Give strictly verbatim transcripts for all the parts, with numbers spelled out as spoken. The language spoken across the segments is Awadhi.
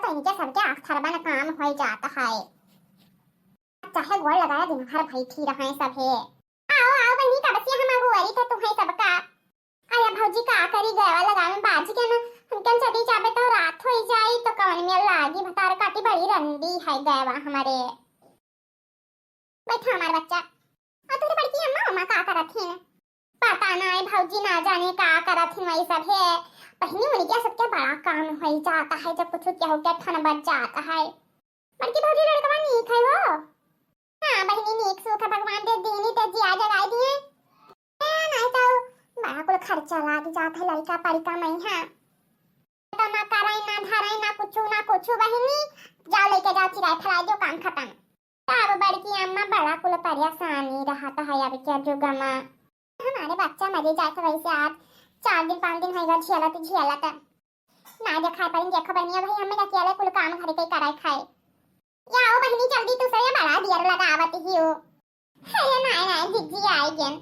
इनके सबके आखरबन काम होइ जात है। चाहे गोड़ लगाया दिन भर बैठी रहे सभे। आओ, आओ बहिनी, कब से हम अगुवरी थे तुम्हें सबका। अरे भौजी, का करी, गयवा लगावे बाज के ना, हमकन चली जाबे तो रात होइ जाई, तो कवन में लागी, भतार काटी बड़ी रंडी है गयवा हमरे। बैठा हमार बच्चा। और तोहरे बड़की अम्मा, अम्मा का करत हिन? पता नाई भौजी, ना जाने का करत हिन वही सब है। बहिनी उनके सबके बड़ा काम होइ जाता है, जब कुछ केहू के ठन बच जाता है। बड़की भौजी, लड़कवा नीक है हो? हाँ बहिनी, नीक सुख है, भगवान दे दीनी ते जिया जगाई दिए। ए, नाई तो बड़ा कुल खर्चा लाग जात है लड़का पड़का में, हाँ। तो ना कराई, ना धराई, ना कुछ, ना कुछ बहिनी। जाओ लेके जाओ, चिराई फैलाई दो, काम खत्म। तब बड़की अम्मा बड़ा कुल परेशानी रहत है अब के जुग में। हमारे बच्चा मरे जात वैसे आज चार दिन पाँच दिन होइगा झेलत झेलत। ना देखाई पड़ी, देखो बहिनिया भाई, हमें अकेले कुल काम घर के कराए खाए। या ओ बहिनी, जल्दी तू से बड़ा दियर लगावत ही हो। अरे नाई नाई जिज्जी आई गेन।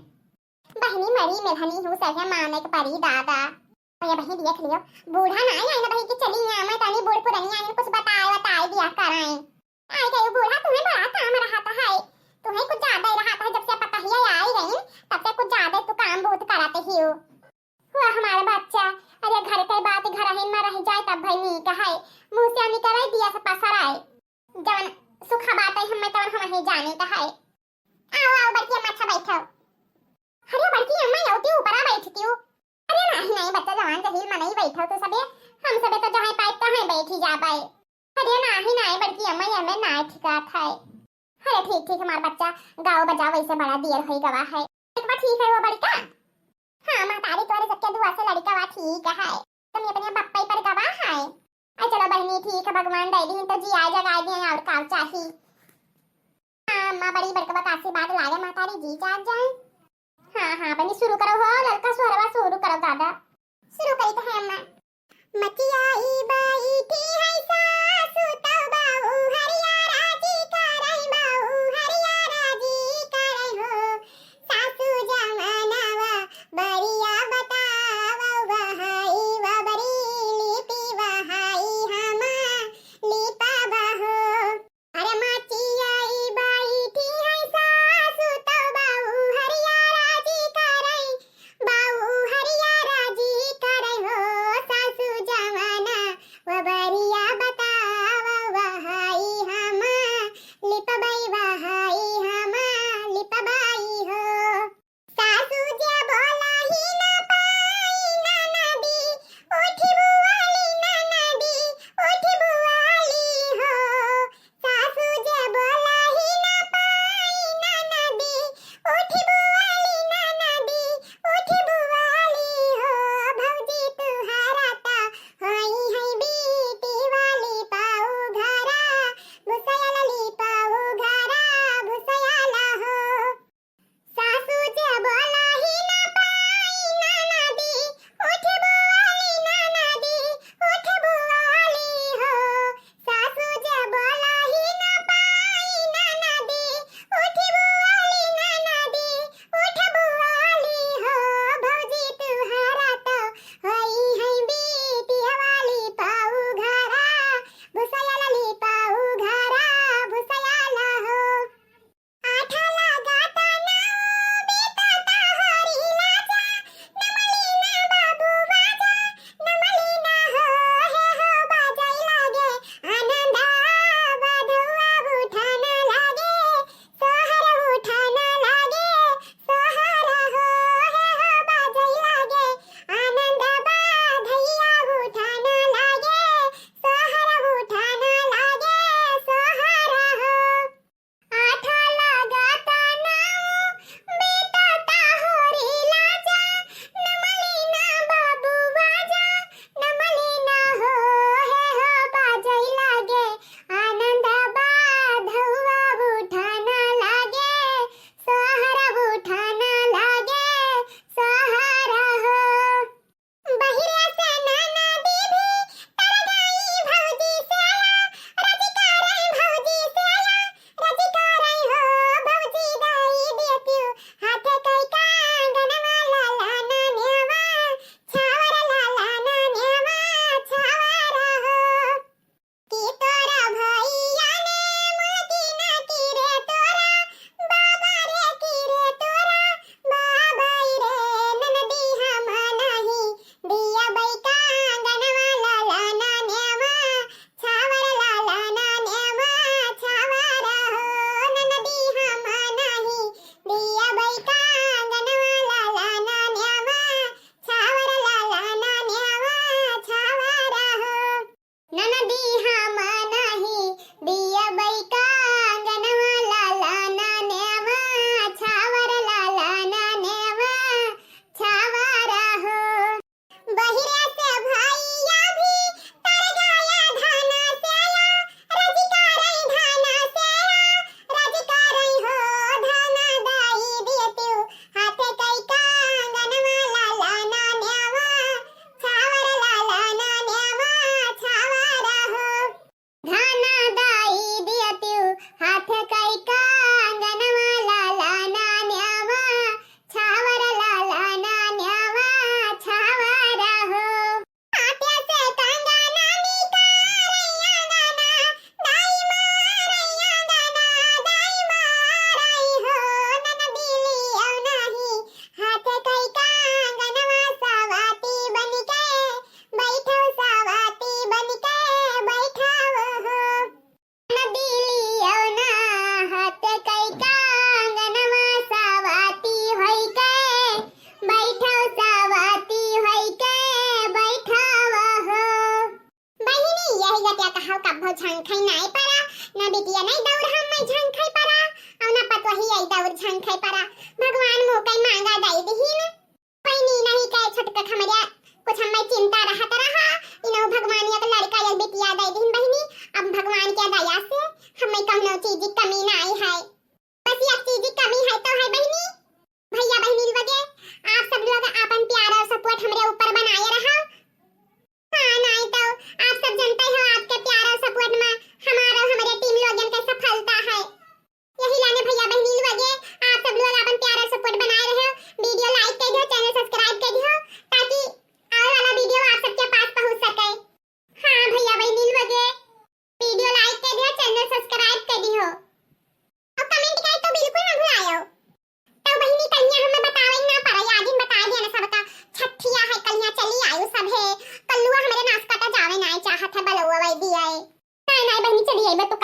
बहिनी मरी मेलहनी हूँ, सहे माने के परी दादा। अरे बहिनी देख लियो, बूढ़ा नाई आई ना बहिनी कि चली यहाँ मैं तनी बूढ़ पुरनिया आइन कुछ बताए बताए दिया कराए। आई गई बूढ़ा, तुम्हें बड़ा काम रहता है, तुम्हें कुछ ज्यादा ही रहता है, जब से पतहिया आई गई तब से कुछ ज्यादा तू काम बहुत कराते ही हो। हुआ हमारा बच्चा, अरे घर के बात घर ही में रह जाए तब भाई नीक है, मुँह से निकले दिया से पसर आए, जवन सुखा बात है हमें तवन हम ही जाने का है। आओ आओ बड़की अम्मा, अच्छा बैठो। अरे बड़की अम्मा, यौती ऊपरा बैठती हूँ। अरे नाही नाही बच्चा, जवान जहील मनई बैठो तो सबे, हम सबे तो जहाँ पाए तहाँ बैठी जा पाए। अरे नाही नाही बड़की अम्मा, ये में ना ठिकात है। अरे ठीक ठीक हमार बच्चा, गाओ बजाओ, वैसे बड़ा देर होई गवा है। एक बात ठीक है वो बड़का। हाँ महतारी, तोरे सबके दुआ से लड़का वा ठीक है, तुम अपने बप्पई पर गवा है। अरे चलो बहिनी ठीक है, भगवान दे दी तो जी आ जगा दिए और का चाही। हाँ अम्मा, बड़ी बड़का बा का आशीर्वाद लागे महतारी, जी जाग जाए। हाँ हाँ बहिनी, शुरू करो हो, ललका सुहरवा शुरू करो दादा। शुरू करी तो है अम्मा। मचिया ई बैठी है सासु, तौ बाऊ हरिया राजी करई, बाऊ हरिया राजी करई हो। सासु जमनवा बरिया बतावौ, वहाई वबरी लिपि वहाई हमा लिपा बहो। अरे माचिया ई बैठी है सासु, तौ बाऊ हरिया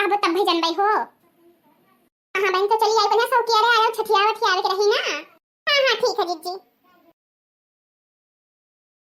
अब तब भी जनबै हो। हाँ, हाँ बहन, तो चली आई, बढ़िया सौकिया रे, आयो छठिया वठिया आवे के रही ना। हाँ, हाँ, ठीक है जीजी।